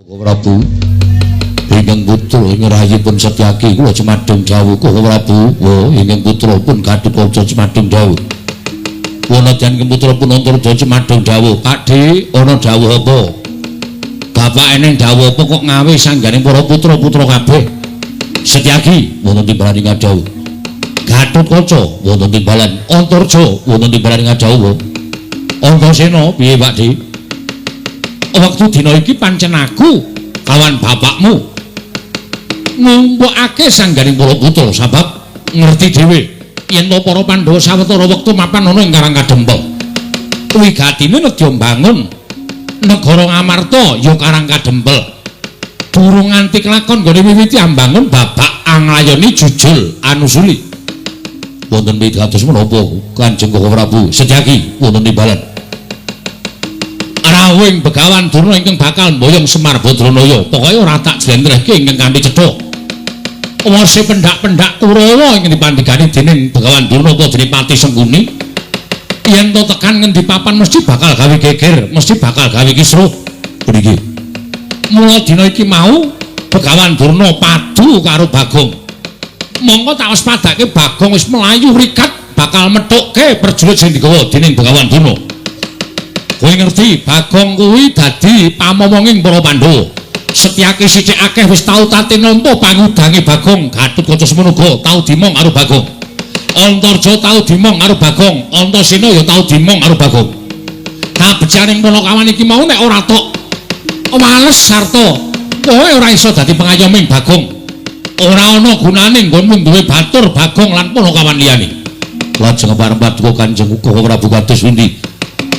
Prabu ingkang putra ing rahayipun Setyaki kula cemadung dawuh Koko Prabu. Wo ingkang putra pun Gatotkaca cemadung dawuh. Wonten ingkang putra pun Antarja cemadung dawuh. Pakdhe ana dawuh apa? Bapak eneng dawuh apa kok ngawe sanggane para putra-putra kabeh? Setyaki wonten timbalan ing dawuh. Gatotkaca wonten timbalan, Antarja wonten timbalan ing dawuh. Antasena piye Pakdhe? Wektu dina iki pancen aku kawan bapakmu ngumpulake sangganing para putra sabab ngerti dhewe yen to para Pandhawa sawetara wektu mapan ana ing Karang Kadempel. Wigatine nedya mbangun negara Ngamarta ya Karang Kadempel. Durung nganti kelakon nggone wiwiti ambangun babak anglayoni jujul anusuli. Wonten pitados menapa Kanjeng Koko Prabu Setyaki wonten timbalan. Rawuhing Begawan Durna ingkang bakal mboyong Semar Badranaya. Pokoke ora tak jlentrehke ingkang kanthi cetha. Wase pendak-pendak Kurawa ingkang dipandhegani dening Begawan Durna apa dening Pati Sengkuni. Yen to tekan ngendi papan mesti bakal gawe geger, mesti bakal gawe kisruh. Mriki. Mula dina iki mau Begawan Durna padu karo Bagong. Mongko tak waspadake Bagong wis mlayu rikat bakal methukke prajurit sing digawa dening Begawan Durna. Kowe ngerti Bagong kuwi dadi pamomonging para Pandhawa. Setyaki sithik akeh wis tau tate nampa pangudange Bagong. Gatotkaca semono uga tau dimong karo Bagong. Antarja tau dimong karo Bagong, Antasena ya tau dimong karo Bagong. Kabecikaning Panakawan iki mau nek ora tok wales sarta kowe ora iso dadi pengayoming Bagong. Ora ana gunane nggonmu duwe batur Bagong lan Panakawan liyane. Lajeng pareng paduka Kanjeng Koko Prabu kados pundi?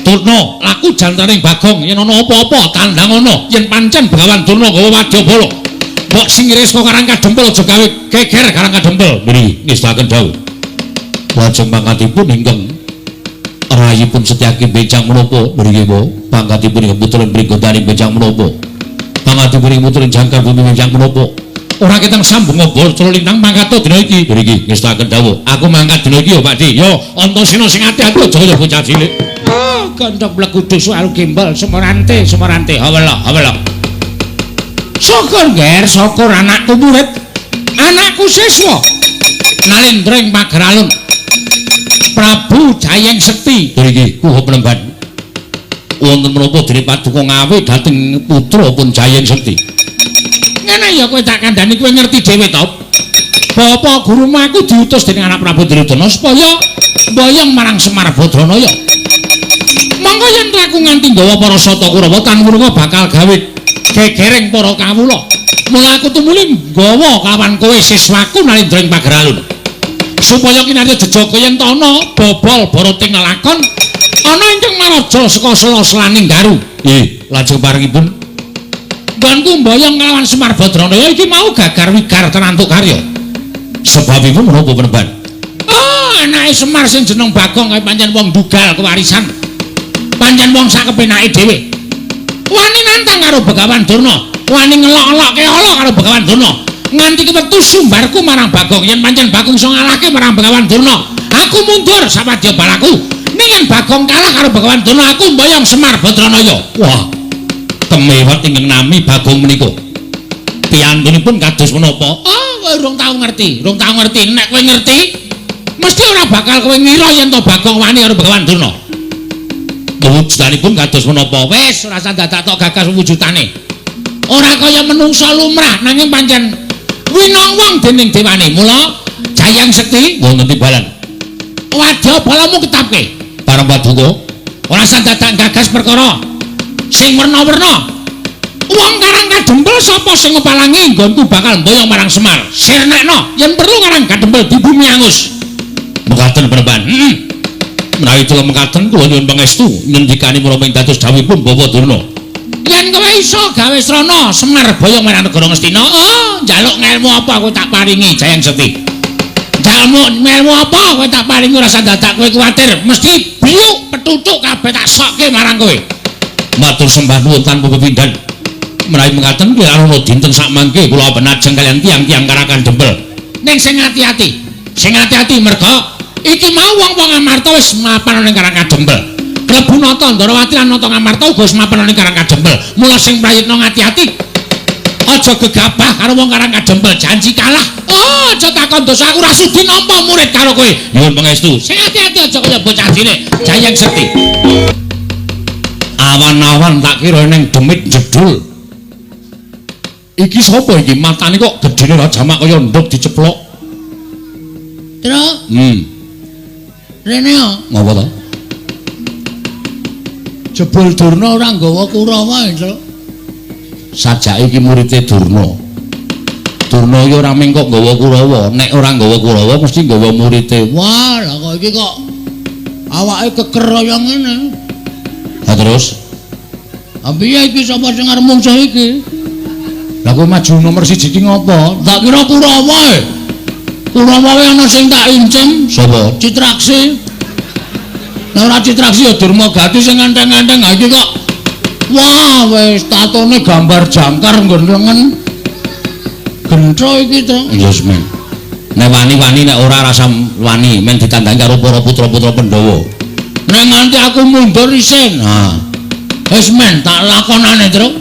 Durna laku jantaning Bagong yen ana apa-apa tandang ana yen pancen Begawan Durna gawa wadyabala. Mbok singire saka Karang Kadempel aja gawe geger Karang Kadempel. Mriki ngestaken dawuh. Lajeng pangkatipun ingkang rayipun Setyaki benjang menapa mriki po? Pangkatipun ingkang putra Pringgondani benjang menapa? Pangkatipun ingkang putra Jangkar Bumi benjang menapa? Ora ketang sambung bocor lintang mangkat dina iki. Mriki ngestaken dawuh. Aku mangkat dina iki ya Pakdhe. Ya Antasena sing ati-ati aja kaya bocah cilik. Gondok blegudu suaru gembel semorante semorante hawela hawela. Syukur nger syukur anakku murid anakku siswa nalindra ing pager alun Prabu Jayeng Sekti. Mriki kuha penemban wonten menapa dene paduka ngawe dhateng putra pun Jayeng Sekti. Ngene ya kowe tak kandhani kowe ngerti dhewe to. Bapak gurumu aku diutus dening anak Prabu Duryudana supaya mboyong marang Semar Badranaya. Monggo yen aku nganti nggawa para sata Kurawa tanwurunga bakal gawe gegering para kawula. Mula aku tumuli nggawa kawan kowe siswaku nalindra ing pager alun. Supaya kinarya jejaga yen ta ana bobol barating lelakon ana ingkang maraja saka sela-selaning garu. Nggih, lajeng parengipun nggonku mboyong nglawan Semar Badranaya iki mau gagar wigar tenantuk karya. Sebabipun menapa penemban? Oh, anake Semar sing jeneng Bagong kae pancen wong dugal kewarisan. Pancen wong sak kepenake dhewe. Wani nantang karo Begawan Durna, wani ngelok-elokke ala karo Begawan Durna. Nganti kewetu sumbarku marang Bagong yen pancen Bagong iso ngalahke marang Begawan Durna, aku mundur sawadya balaku. Ning yen Bagong kalah karo Begawan Durna, aku mboyong Semar Badranaya. Wah, kemewat ingkang nami Bagong menika. Piyantunipun kados menapa? Oh, kowe urung tau ngerti, urung tau ngerti. Nek kowe ngerti, mesti ora bakal kowe ngira yen to Bagong wani karo Begawan Durna. Wujudanipun kados menapa? Wis ora usah dadak tok gagas wujudane. Ora kaya menungsa lumrah nanging pancen winong wong dening dewane. Mula Jayeng Sekti wonten timbalan. Wadyabalamu ketapke. Pareng paduka ora usah dadak gagas perkara sing werna-werna. Wong Karang Kadempel sapa sing ngepalangi nggonku bakal mboyong marang Semar. Sirnekno yen perlu Karang Kadempel dibumi angus. Mekaten penemban. Menawi kula mekaten kula nyuwun pangestu ngendikane menapa ing dados dawuhipun Bapak Durna. Yen kowe iso gawe srana Semar boyong marang negara Ngastina, oh njaluk ngelmu apa aku tak paringi Jayeng Sekti. Njaluk ngelmu apa kowe tak paringi ora usah dadak kowe kuwatir, mesti biuk petutuk kabeh tak sokke marang kowe. Matur sembah nuwun tanpa pepindhan. Menawi mekaten kula ana dinten sakmangke kula benajeng kaliyan tiyang-tiyang Karang Kadempel. Ning sing ati-ati, sing ati-ati merga iki mau wong-wong Amarta wis mapan ning Karang Kadempel. Klebu Nata Ndrawati lan Nata Ngamarta uga wis mapan ning Karang Kadempel. Mula sing prayitna ngati-ati Aja gegabah karo wong Karang Kadempel, janji kalah. Oh, aja takon dosa, aku ora sudi nampa murid karo kowe. Nyuwun pangestu. Sing ati-ati aja kaya bocah cilik. Jayeng Sekti. Awan-awan tak kira ning demit jedul. Iki sapa iki? Matane kok gedene ora jamak kaya nduk diceplok. Truk. Rene yo. Ngopo to? Jebul Durna ora nggawa Kurawa, Truk. Sajake iki murite Durna. Durna iki ora mung kok nggawa Kurawa, nek ora nggawa Kurawa mesti nggawa murite. Wah, lah kok iki kok awake keker kaya ngene. Lah terus? Ha piye iki sapa sing arep mungsuh iki? Lah kowe maju nomor 1 iki ngopo? Tak kira Kurawa e. Kurawa wae ana sing tak inceng. Sapa? Citraksi. Nek ora Citraksi ya Durmagati sing enteng-enteng. Ha iki kok wah wis tatone gambar jangkar nggon lengen. Gentro iki to. Iya, men. Nek wani-wani nek ora rasa wani men ditandangi karo para putra-putra Pandhawa. Nek nganti aku mundur isin. Ha. Wis men tak lakonane, Truk.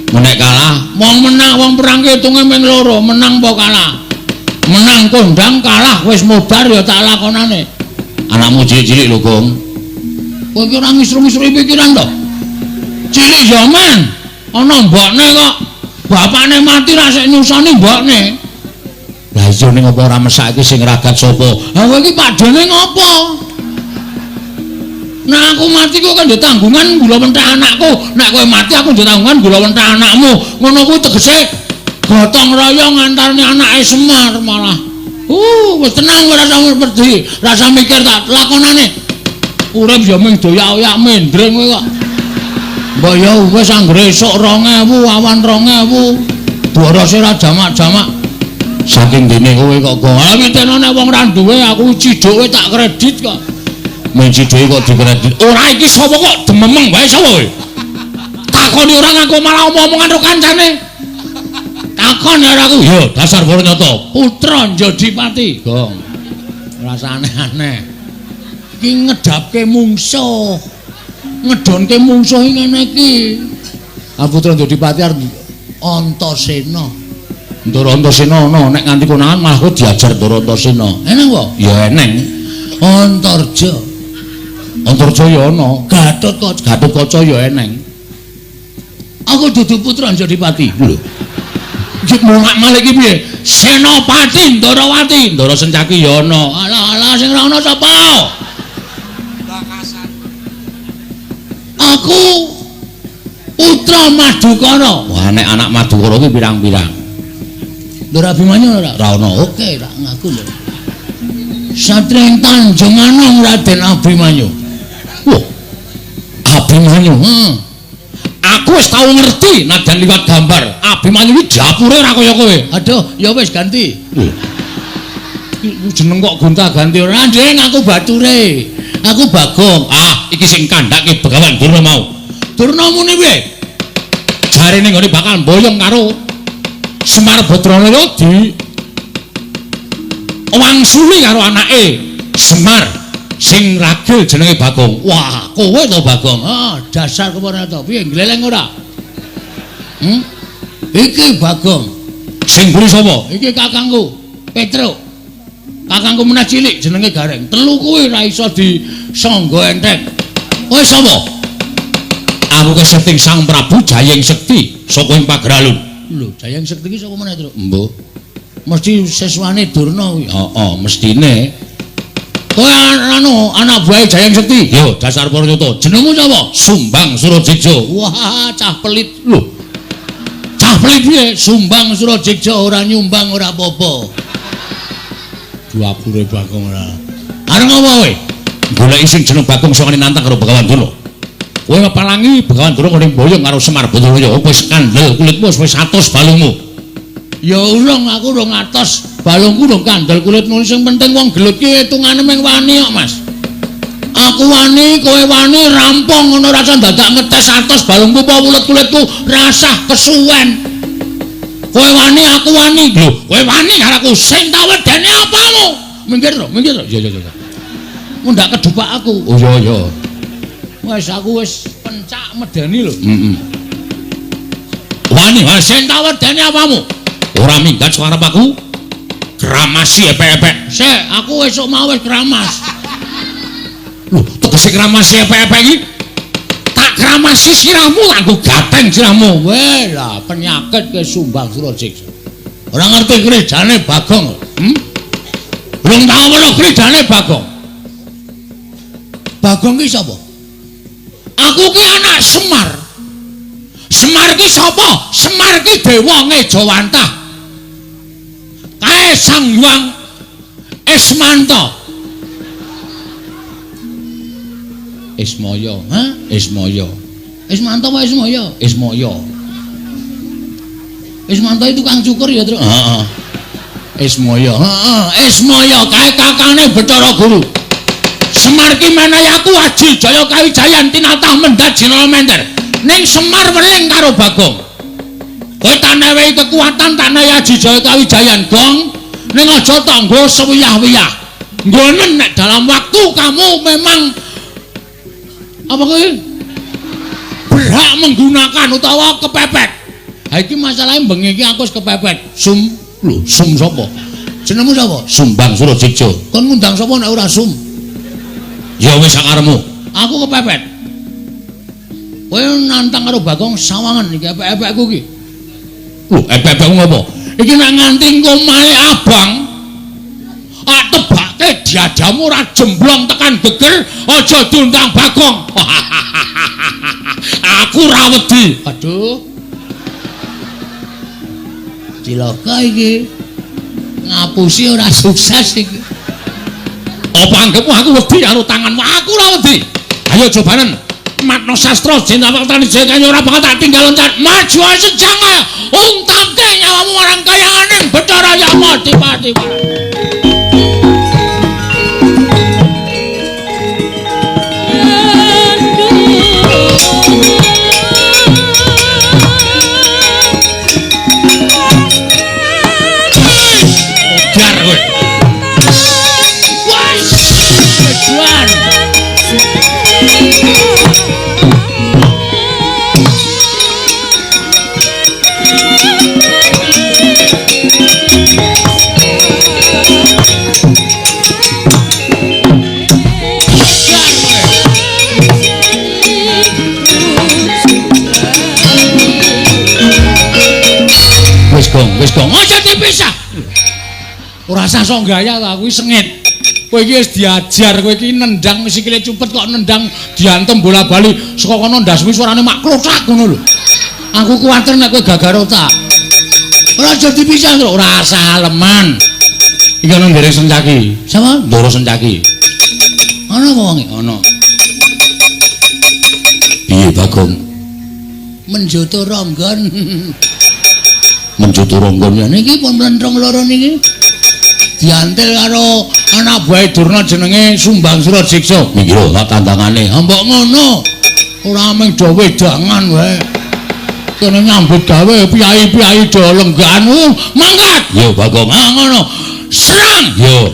Nek kalah, wong menang wong perang hitunge ming loro, menang apa kalah? Menang kondang, kalah wis mudhar ya tak lakonane. Anakmu cilik-cilik lho, Gong. Kowe iki ora ngisru-ngisru pikiran to? Cilik ya men. Ana mbokne kok. Bapakne mati ra sik nyusoni mbokne. Lah iya ning apa ora mesake sing ragat sapa? Ha kowe iki padhane ngopo? Nek aku mati kok kan ndek tanggungan gula mentah anakku. Nek kowe mati aku ndek tanggungan gula mentah anakmu. Ngono kuwi tegese gotong royong antarane anake Semar malah. Wis tenang ora usah wedi, rasa mikir tak lakonane. Urip ya mung doyak-oyak mendring kowe kok. Mbok ya wis anggere esuk 2000, awan 2000. Borose ora jamak-jamak. Saking dene kowe kok gong. Ha witene nek wong ra duwe aku ciduke tak kredit kok. Men ciduke kok dikredit. Ora iki sapa kok dememeng wae sapa kowe? Takoni ora ngaku malah omong-omongan karo kancane. Takon karo aku. Ya dasar Waranyata, putra Njodipati. Gong. Rasa aneh-aneh. Iki ngedapke mungsuh. Ngedonke mungsuh ngene iki. Ah putra Njodipati arep Antasena. Ndara Antasena ana nek nganti konangan malah kowe diajar Ndara Antasena. Eneng apa? Ya eneng. Antarja. Antarja ya ana. Gatotkaca. Gatotkaca ya eneng. Aku dudu putra Njodipati. Lho. Iki mulak-malik iki piye? Senopati Ndarawati. Ndara Sencaki ya ana. Alah alah sing ora ana sapa? Aku putra Madukara. Wah nek anak Madukara kuwi pirang-pirang. Ndara Abimanyu ora? Ora ana. Oke, ora ngaku lho. Satria ing Tanjung Anom Raden Abimanyu. Wah. Abimanyu. Aku wis tau ngerti nadyan liwat gambar. Abimanyu iki dapure ora kaya kowe. Aduh, ya wis ganti. Lho. Jeneng kok gonta-ganti ora, Ndeng, aku bature. Aku Bagong. Ah, iki sing kandhake Begawan Durna mau. Durna muni piye? Jarene nggone bakal mboyong karo Semar Badranaya di wangsuli karo anake Semar sing ragil jenenge Bagong. Wah, kowe to Bagong? Ah, dasar kepana to. Piye gleleng ora? Iki Bagong. Sing mburi sapa? Iki kakangku, Petruk. Kakangku meneh cilik jenenge Gareng. Telu kuwi ora iso disangga enteng. Kowe sapa? Aku keseting Sang Prabu Jayeng Sekti saka ing Pageralun. Lho, Jayeng Sekti iki saka meneh, Truk? Mbuh. Mesti siswane Durna kuwi. Heeh, mestine. Kowe anu anak buahe Jayeng Sekti? Yo, dasar Paranyata. Jenengmu sapa? Sumbang Surajekja. Wah, cah pelit. Lho. Cah pelit piye? Sumbang Surajekja ora nyumbang ora apa-apa. Dapure Bagong ora. Arep ngopo kowe? Goleki sing jeneng Bagong sing nantang karo Begawan Durna. Kowe ngepalangi Begawan Durna kene mboyong karo Semar Badranaya. Wis kandel kulitmu wis atos balungmu. Ya urung, aku urung atos. Balungku urung kandel kulitmu. Sing penting wong gelut ki hitungane mung wani kok, Mas. Aku wani, kowe wani, rampung ngono rasa dadak ngetes atos balungku apa wulet kulitku rasah kesuwen. Kowe wani, aku wani. Lho, kowe wani karo aku sing tak wedeni apamu? Minggir to, minggir to. Iya, iya, iya. Mundak kedupak aku. Oh iya, iya. Wis aku wis pencak medeni lho. Heeh. Wani wani. Ha sing tak wedeni apamu? Ora minggat saka aku. Kramasi epek-epek. Sik, aku esuk mau wis kramas. Lho, tegese kramasi epek-epek iki? Tak kramasi sirahmu, tak nggo gateng sirahmu. Weh lah, penyakit ke Sumbang Surajiksa. Ora ngerti krijane Bagong. Belum tau weruh krijane Bagong. Bagong ki sapa? Aku ki anak Semar. Semar ki sapa? Semar ki dewa ngejawantah. Kae Sang Hyang Ismanta. Ismaya, ha? Ismaya. Ismanta apa Ismaya? Ismaya. Ismanta itu tukang cukur ya, Truk? Heeh. Ismaya, heeh. Ismaya kae kakane Bathara Guru. Semar ki menehi aku aji jaya kawijayan tinatah mendhat jinala menter. Ning Semar weling karo Bagong. Kowe tak newehi kekuatan, tak newehi aji jaya kawijayan, Gong. Ning aja tanggo sewiyah-wiyah. Nggonen nek dalam waktu kamu memang apa kowe berhak menggunakan utawa kepepet. Ha iki masalahe bengi iki aku wis kepepet. Sum, lho, sum sapa? Jenengmu sapa? Sumbang Surajiksa. Kon ngundang sapa nek ora sum? Ya wis sakarepmu. Aku kepepet. Kowe nantang karo Bagong sawangan iki epek-epekku iki. Lho, epek-epekmu ngopo? Iki nek nganti engko male abang, tak tebake diadamu ora jemblong tekan geger, aja diundang Bagong. Aku ora wedi. Aduh. Cilaka iki. Ngapusi ora sukses iki. Apa anggepmu aku wedi karo tanganmu? Aku ora wedi. Ayo cobanen. Matno sastra jeneng tani jaya ora bakal tak tinggal loncat. Maju sejang untake nyawamu marang kayanganing Bathara Yama Dipati. Modar kowe. Wes, kejuan. Wis gong, wis gong. Aja dipisah. Ora usah sok gaya ta, kuwi sengit. Kowe iki wis diajar, kowe iki nendang sikile cupet kok nendang diantem bola-bali saka kono ndasmu suarane mak klothak ngono lho. Aku kuwatir nek kowe gagar otak. Ora aja dipisah lho, ora usah aleman. Iki ana Ndoro Sencaki. Sapa? Ndoro Sencaki. Ana apa wonge? Ana. Piye Bagong? Menjoto ronggon. Menjoto ronggon ya niki pun mlentrung loro niki. Diantil karo anak buahe Durna jenenge Sumbang Surajiksa. Niki lho tak tantangane. Ha mbok ngono. Ora mung do wedangan wae. Kene nyambut gawe piyai-piyai do lenggahan. Mangkat. Yo Bagong. Ha ngono. Serang. Yo. Yo.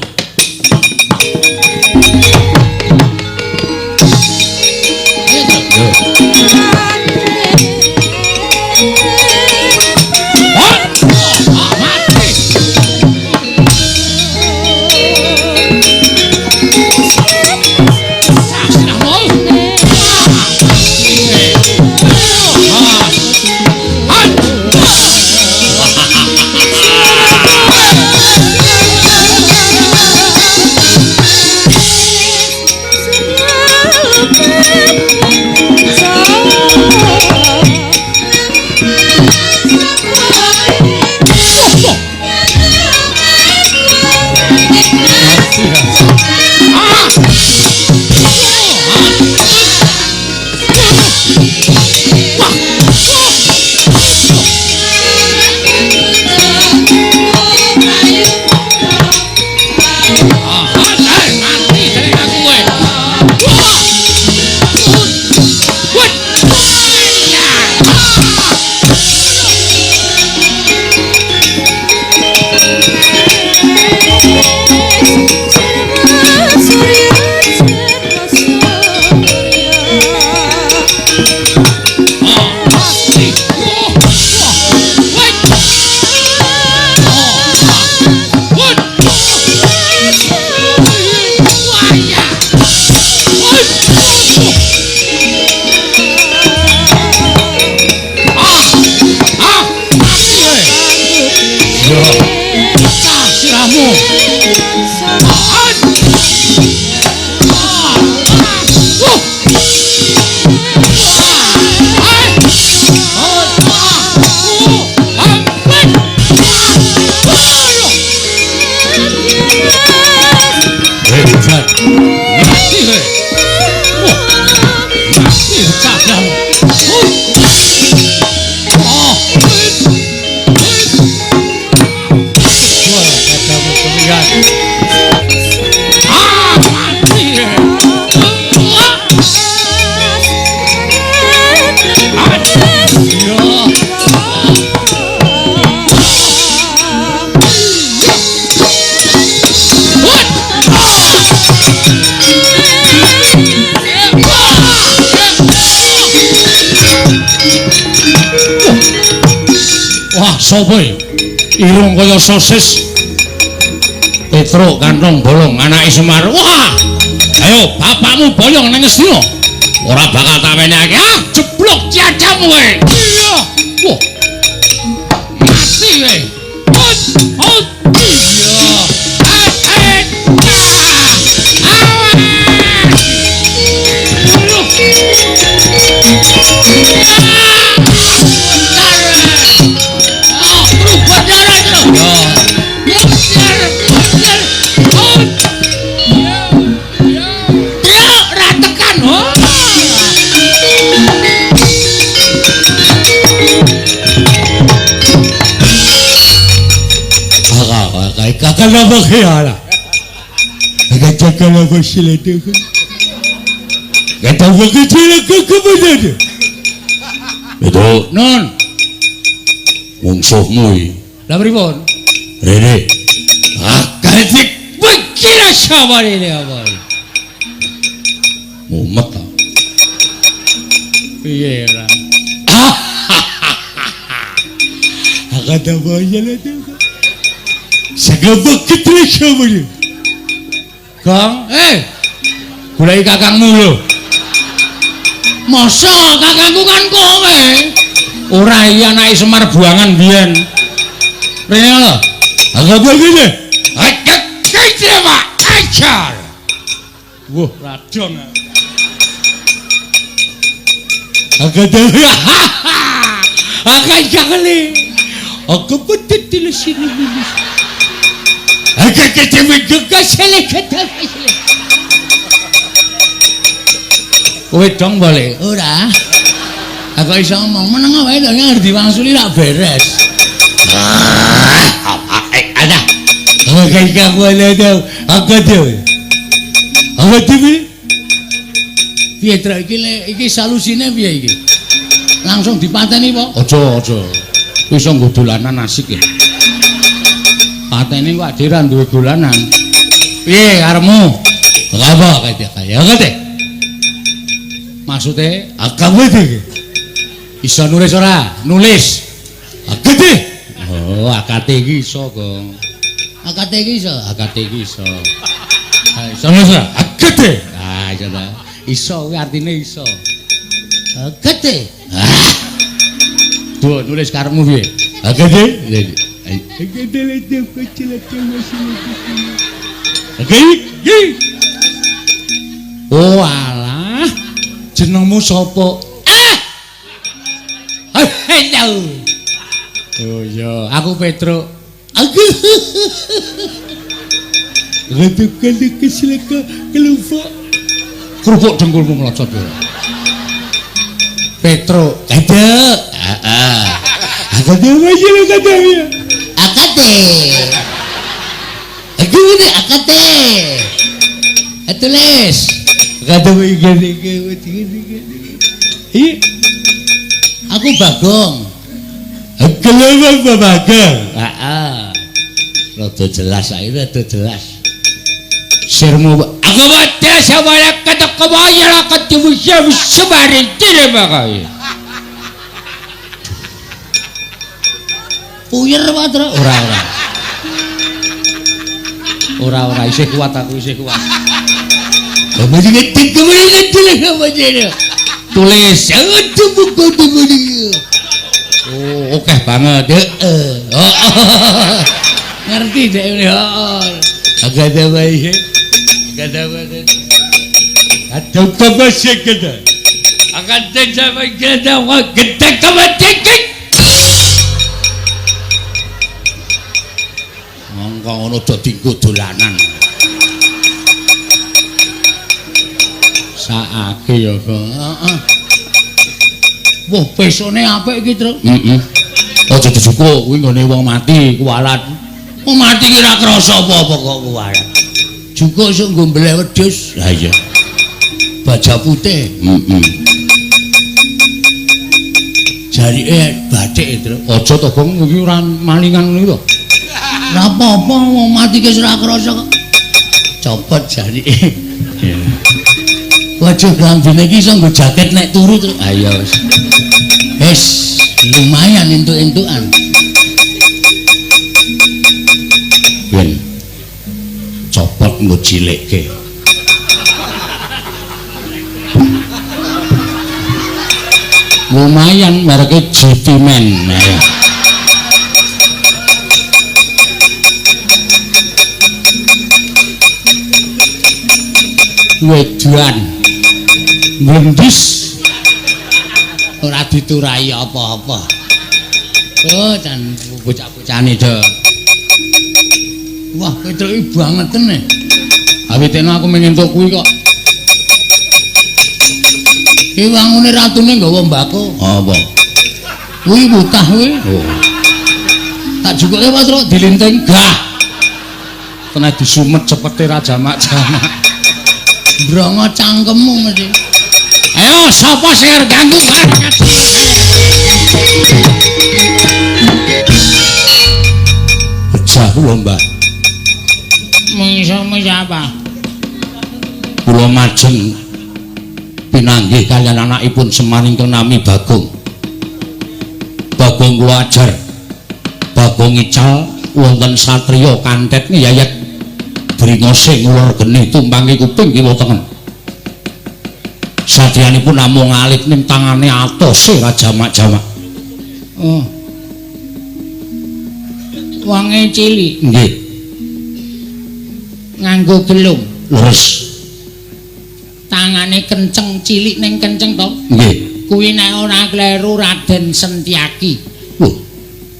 Pecah sirahmu. Wah, sapa iki? Irung kaya sosis. Petruk kantong bolong anake Semar. Wah! Ayo bapakmu boyong nang Ngastina. Ora bakal tak wenehake. Ah, jeblok ciacam kowe. Iya. Wah. Mati kowe. Hot, hot. Iya. Eh, eh. Awas. Itu non mungsuhmu iki. Lah pripun? Rene. Ah, kira sapa rene apa? Mumet ta. Piye ora? Gong, goleki kakangmu lho. Masa kakangku kan kowe? Ora iya anake Semar buangan biyen. Rene lho. Ajar. Wah, radong. Kowe dong boleh? Ora. Aku iso ngomong meneng wae to ngerti wangsuli rak beres. Ada. Piye truk iki iki solusine piye iki? Langsung dipateni apa? Aja, aja. Iso nggo dolanan asik ya. Pateni kok dhewe ra duwe dolanan. Piye karepmu? Apa kaya kaya? Maksude iso nulis ora? Nulis. Oh, akate iki iso, Gong. Akate iki iso, akate iki iso. Ha, iso nulis ora? Akate. Ah, iso ta. Iso kuwi artine iso. Akate. Ah. Duh, nulis karepmu piye? Akate. Oh alah. Jenengmu sapa? Ah. Hello. Oh iya, aku Petruk. Aku. Kerupuk dengkulmu mlocot kowe. Petruk, kadek. Heeh. Akate. Aku ini akate. Tulis. Aku Bagong. Bagong. Heeh. Rada jelas ae, rada jelas. Sirmu aku wadah sawala katakawaya katuwisya wisabari dire bakae. Puyer wae ora ora. Ora ora isih kuat aku isih kuat. Tulis. Oh, akeh banget. Heeh. Ngerti dhek ngene, heeh. Agak wae. Agak wae. Aduh kebesik gede. Akan sampai gede gede kebesik. Mongko ngono do dinggo dolanan. Saake ya, Kok. Heeh. Wah, pesone apik iki, Truk. Heeh. Aja dijukuk kuwi nggone wong mati kuwalat. Wong mati ki ora krasa apa-apa kok kuwalat. Jukuk sok nggo mbeleh wedhus. Lah iya. Baja putih. Heeh. Jarike bathik, Truk. Aja to, Gong, iki ora malingan ngono iki to. Ora apa-apa wong mati ki ora krasa kok. Copot jarike. Iya. Waduh, klambine iki iso nggo jaket nek turu, Truk. Ha iya wis. Wis, lumayan entuk-entukan. Ben copot nggo cilikke. Lumayan mereke GT Man. Ya. Weduan nglendis ora diturai apa-apa. Oh, jan bocah-bocahane do. Wah, Petruk iki bangeten e. Awitene aku mung entuk kuwi kok. Iki wangune ratune nggawa mbako. Apa? Kuwi mutah kuwi. Oh. Tak jukuke apa, Truk? Dilinting. Gah. Kena disumet cepete ra jamak-jamak. Brongo cangkemmu mesti. Ayo sapa sing arep ganggu bareng. Pecah kula, Mbah. Mungsuhmu siapa? Kula majeng pinanggih kaliyan anakipun Semar ingkang nami Bagong. Bagong kula ajar. Bagong ical wonten satriya kantet ngeyayat bringose ngulur geni tumpangi kuping kiwa tengen. Satriyanipun namung alit ning tangane atose ra jamak-jamak. Oh. Wonge cilik. Nggih. Nganggo gelung. Leres. Tangane kenceng, cilik ning kenceng to? Nggih. Kuwi nek ora kleru Raden Sentiaki. Lho,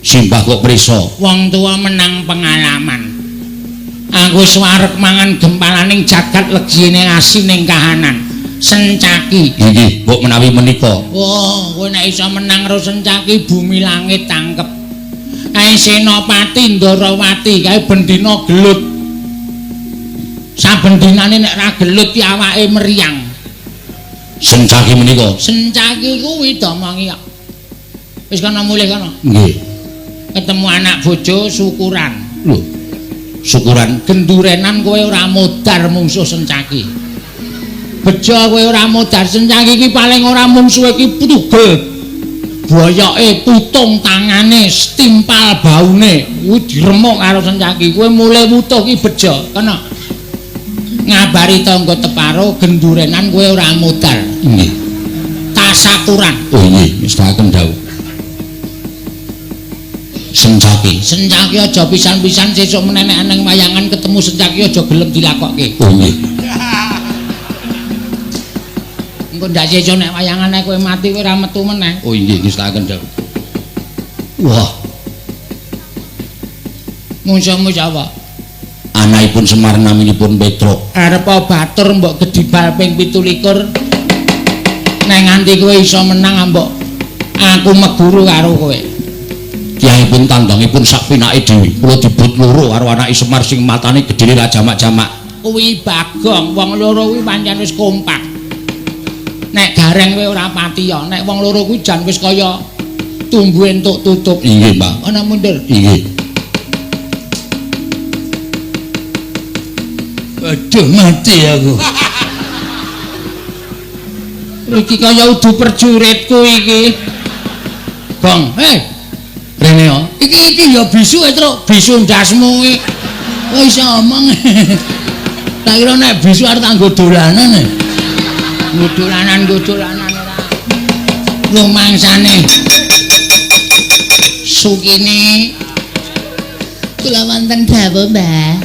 simbah kok prisa? Wong tuwa menang pengalaman. Aku wis wareg mangan gempalaning jagat legine asining kahanan. Sencaki. Nggih, mbok menawi menika. Wah, kowe nek iso menang karo Sencaki bumi langit tangkep. Kae Senopati Ndarawati, kae bendina gelut. Saben dinane nek ra gelut ki awake meriang. Sencaki menika. Sencaki kuwi domongi kok. Wis kono mulih kono. Nggih. Ketemu anak bojo syukuran. Lho. Syukuran gendurenan kowe ora modar mungsuh Sencaki. Bejo kowe ora modar Sencaki iki paling ora mungsuhe iki tugel. Boyoke putung tangane, stimpal baune, kuwi diremuk karo Sencaki. Kowe mulih wutuh ki bejo, kena. Ngabari tangga teparo gendurenan kowe ora modar. Nggih. Tasakuran. Oh nggih, mestakaken dawuh. Sencaki. Sencaki aja pisan-pisan sesuk menenek nang wayangan ketemu Sencaki aja gelem dilakokke. Oh nggih. Engko ndak sesuk nek wayangane kowe mati kowe ora metu meneh. Oh nggih, ngestakaken dawuh. Wah. Mungsuhmu sapa? Anakipun Semar naminipun Petruk. Arep batur mbok gedibal ping 27. Nek nganti kowe iso menang mbok aku meguru karo kowe. Kiyaipun tandangipun sak pinake dhewe. Kula dibut loro karo anake Semar sing matane gedene ra jamak-jamak. Kuwi Bagong, wong loro kuwi pancen wis kompak. Nek gareng kowe ora pati ya, nek wong loro kuwi jan wis kaya tumbu entuk tutup. Inggih, Mbah. Ana mundur. Inggih. Aduh, mati aku. Iki kaya udu perjuritku iki. Gong, rene yo. Iki iki ya bisu e, Truk. Bisu ndasmu iki. Kok iso omong. Tak kira nek bisu arep tak nggo dolanan e. Nggo dolanan ora. Lumangsane. Sukini. Kula wonten dawuh, Mbah.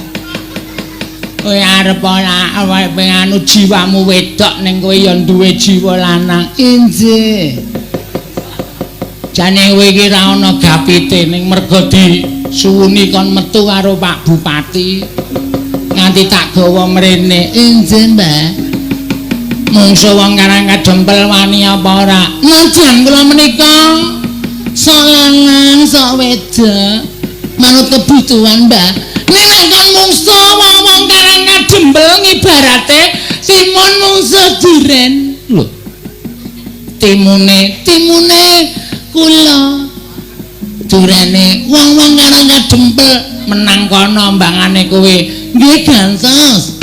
Kowe arep ora awake anu jiwamu wedok ning kowe ya duwe jiwa lanang. Injih. Jane kowe iki ra ana gapite ning merga disuwuni kon metu karo Pak Bupati. Nganti tak gawa mrene. Injih, Mbah. Mungsu wong Karang Kadempel wani apa ora? Najan kula menika sok lanang, sok wedok, manut kebutuhan, Mbah. Nek kon mungsu wong-wong Karang Kadempel ngibarate timun mungsu duren. Lho. Timune, timune kula. Durene wong-wong Karang Kadempel menang kono mbangane kowe. Nggih gantos.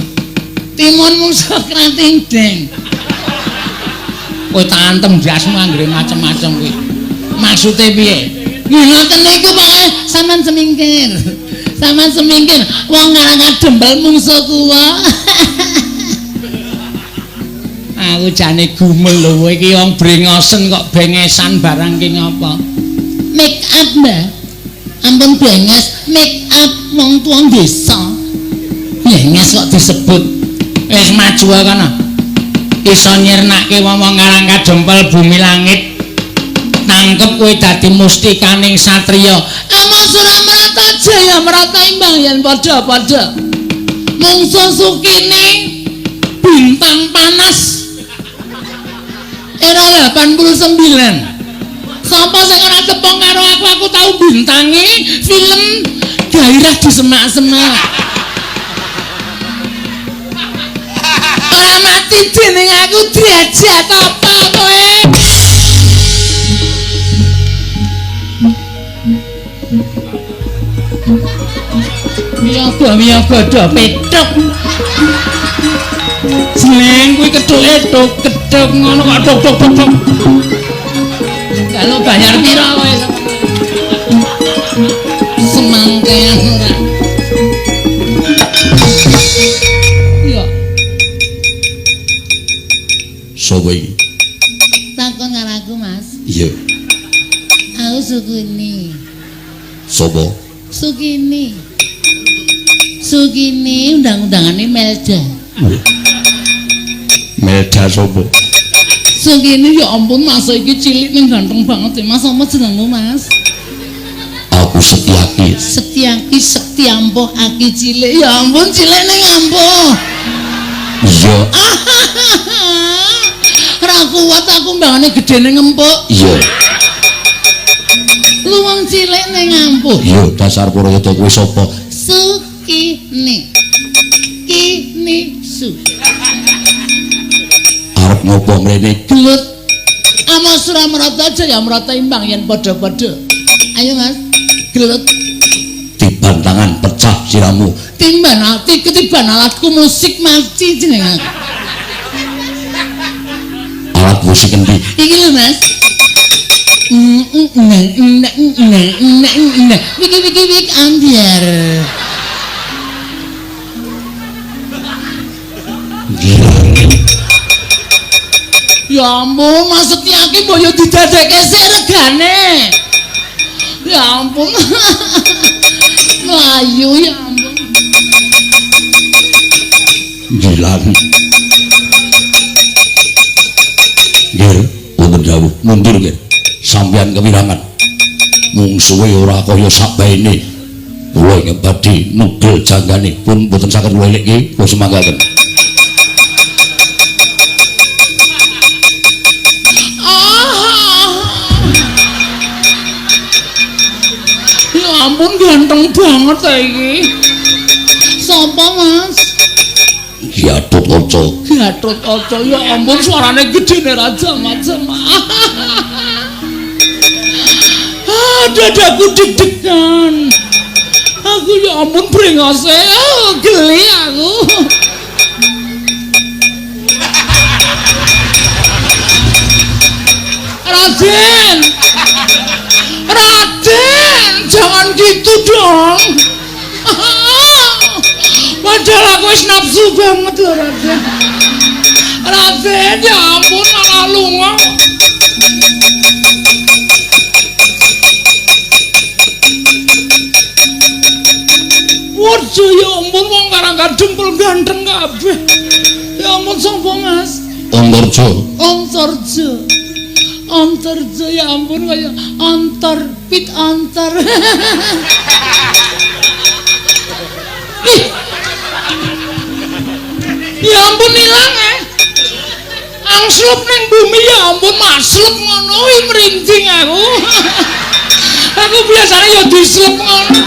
Timun mungsu krating deng. Kowe tak antem ndasmu anggere macem-macem kuwi. Maksude piye? Nggih ngoten niku pokoke sampean semingkir. Sampean semingkir wong Karang Kadempel mungsu kuwa. Aku jane gumel lho kowe iki wong brengosen kok bengesan barang ki ngapa? Make up, Mbah. Ampun benges, make up wong tuwa desa. Benges kok disebut. Wis maju wae kono. Iso nyirnake wong-wong Karang Kadempel bumi langit. Tangkep kowe dadi mustikaning satriya. Amung Suramarta Jaya Marta imbang yen padha-padha. Mungsu Sukini bintang panas era 89. Sapa sing ora tepung karo aku, aku tau bintangi film Gairah di Semak-semak. Ora mati dening aku derajat apa kowe? Miyaga-miyaga do petuk. Jleng kuwi kethuke tuk kethuk ngono kok tuk tuk tuk tuk. Kalau bayar pira kowe? Semangkean ora. Iya. Sopo iki? Takon karo aku, Mas. Iya. Aku Sukini. Sopo? Sukini. Sukini undang-undangane Melda. Melda sopo? Sukini ya ampun Mas iki cilik ning ganteng banget ya Mas. Apa jenengmu Mas? Aku Setiaki. Setiaki Sekti ampuh aki cilik. Ya ampun cilik ning ampuh. Iya. Ora kuat aku mbangane gedene ngempuk. Iya. Lu wong cilik ning ampuh. Iya, dasar Purwada kuwi sapa? Sukini. Kini su. Arep ngopo mrene? Gelut. Ama Suramarta Jaya Marta imbang yen padha-padha. Ayo Mas, gelut. Tiban tangan pecah siramu. Timban ati ketiban alatku musik maci jeneng aku. Alat musik endi? Iki lho Mas. Wiki wiki wik ambiar. Ya ampun, Mas Setiaki mbok yo didadekke sik regane. Ya ampun. Mlayu ya ampun. Gilang. Nggih, wonten dawuh mundur nggih. Sampeyan kewirangan. Mungsuhe ora kaya sakbaene. Kula ingkang badhe nugel janggane pun boten saged kula elikke, kula semanggaken. Ya ampun ganteng banget ta iki. Sapa Mas? Gatot Kaca. Gatot Kaca ya ampun suarane gedene raja macam. Ah, dadaku deg-degan. Aku ya ampun brengose, oh, geli aku. Raden. Raden, jangan gitu dong. Padahal aku wis nafsu banget loh Raden. Raden, ya ampun malah lunga. Antarja ya ampun wong Karang Kadempel ganteng kabeh. Ya ampun sapa Mas? Antarja. Antarja. Antarja ya ampun kaya antar pit antar. Ya ampun ilang Angslup ning bumi ya ampun maslup ngono kuwi merinding aku. Aku biasanya ya dislup ngono.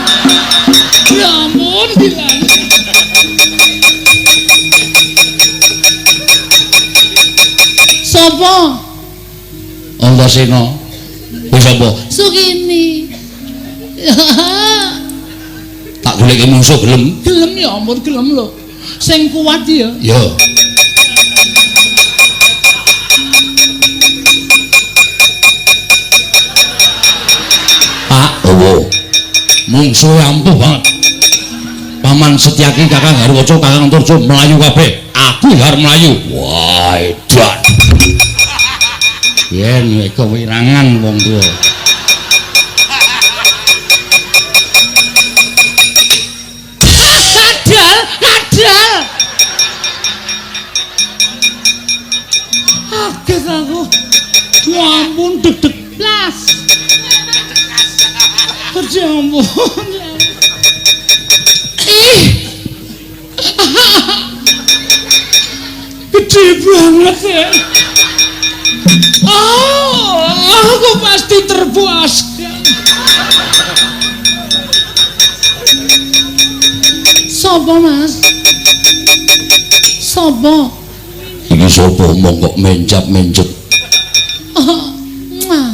Ya ampun ilang. Sopo? Antasena. Wis sapa? Sukini. Tak goleki mungsuh gelem. Gelem ya ampun gelem lho. Sing kuat ya. Ya. Pak, owo. Mungsuhe ampuh banget. Paman Setyaki, Kakang Harwaca, Kakang Antarja mlayu kabeh. Aku ya arep mlayu. Wah, edan. Yen kewirangan wong tuwa. Kadal, kadal. Kaget aku. Ya ampun deg-deg blas. Ya ampun. Ih. Gede banget ya. Oh, aku pasti terpuaskan. Sopo Mas? Sopo? Iki sapa mong kok mencap-mencet? Oh, mwah.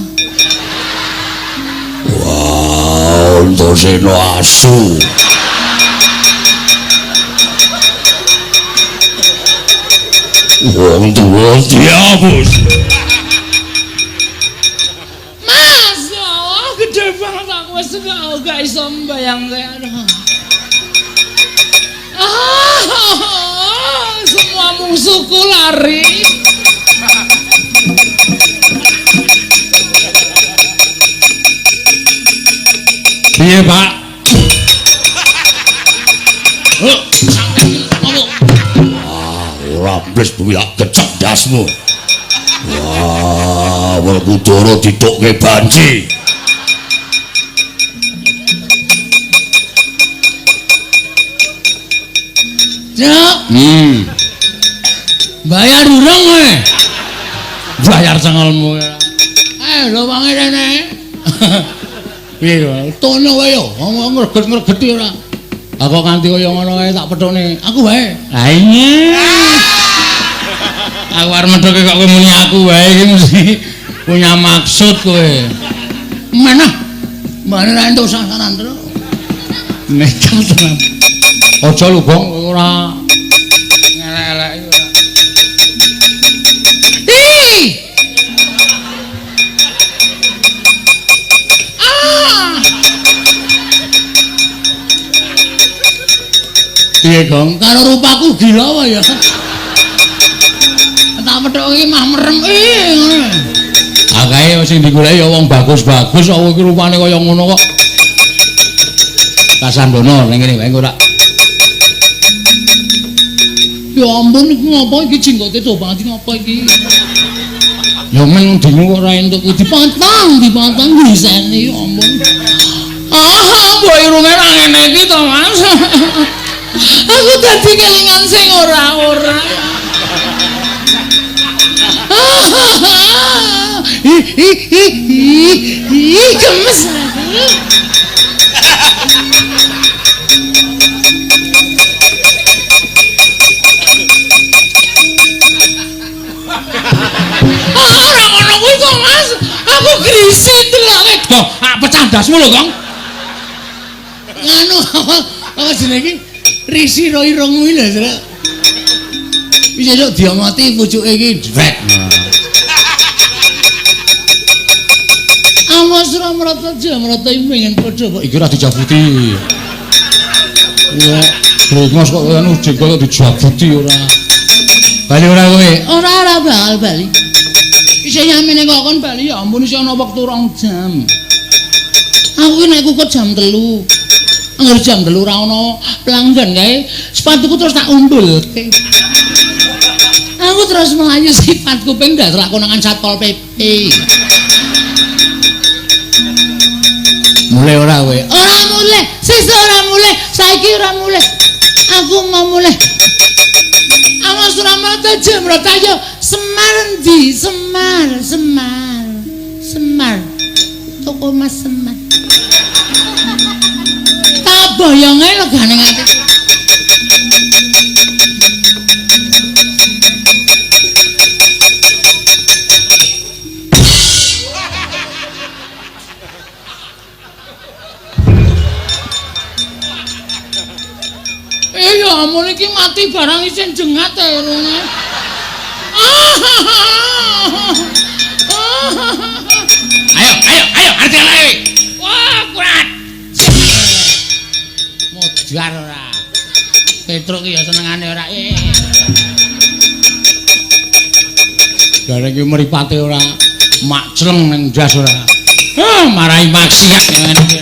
Wah, Antasena asu. Wong tuwa diapus. Mas, ya Allah, gede banget aku wis gak iso mbayangke. Aduh. Ah, semua musuhku lari. Piye, Pak? Heh, ngomong. Wah, ora wis bumi tak gecek ndasmu. Wah, Werkudara ditukke banci. Cuk. Bayar durung kowe? Bayar cengelmu. Lho wangi rene. Piye kowe? Tono wae yo, ngomong ngreget-ngregeti ora. Aku kanthi kaya ngono kae tak pethone. Aku wae. Ha iya. Aku arep methoke kok kowe muni aku wae iki mesti punya maksud kowe. Mana? Mana ra entuk sasaran terus. Nekat tenan. Aja lho, Bong, ora ngelek-eleki ora. Ih! Ah! Piye, Gong? Karo rupaku gila apa ya? Tak methoke iki mah merem ngono. Ah kae sing digoleki ya wong bagus-bagus kok iki rupane kaya ngono kok. Kasandono ning kene wae ora. Ya ampun iki ngopo iki jenggote do banget ngopo iki? Ya men dingu kok ora entuk kuwi dipotong, dipotong bisane ya ampun. Ah, mbok irunge ra ngene iki to, Mas. Aku dadi kelingan sing ora-ora. Ih ih ih ih gemes aku. Ora ngono kuwi kok, Mas. Aku grisi ndeloke. Loh, pecah ndasmu lho, Kong. Nganu apa jenenge iki? Risi ro irung kuwi lho, Srek. Wis esuk diomoti pucuke iki drek. Awas ora mrata jamrata iki pengen padha kok iki ora dijabuti. Ya, brengos kok anu jenggot kok dijabuti ora. Bali ora kowe? Ora ora bakal bali. Isih nyamene kok kon bali ya ampun isih ana wektu 2 jam. Aku ki nek kukut jam 3. Angger jam 3 ora ana pelanggan kae, sepatuku terus tak umbulke. Aku terus melayu sifat kuping ndak lakonangan Satpol PP. Mulai ora kowe? Ora mulai, sesuk ora mulai, saiki ora mulai. Aku mau mulai. Awas ora mrata jemrot ayo Semar endi? Semar, Semar. Semar. Toko Mas Semar. Tak boyonge legane ati. Ya ampun iki mati barang isin jengat irunge. Ayo, ayo, ayo, arep lagi. Wah, kurat. Modar ora. Petruk ki ya senengane ora. Gareng iki mripate ora makcleng ning ndas ora. Hah, marai maksiat ngene iki.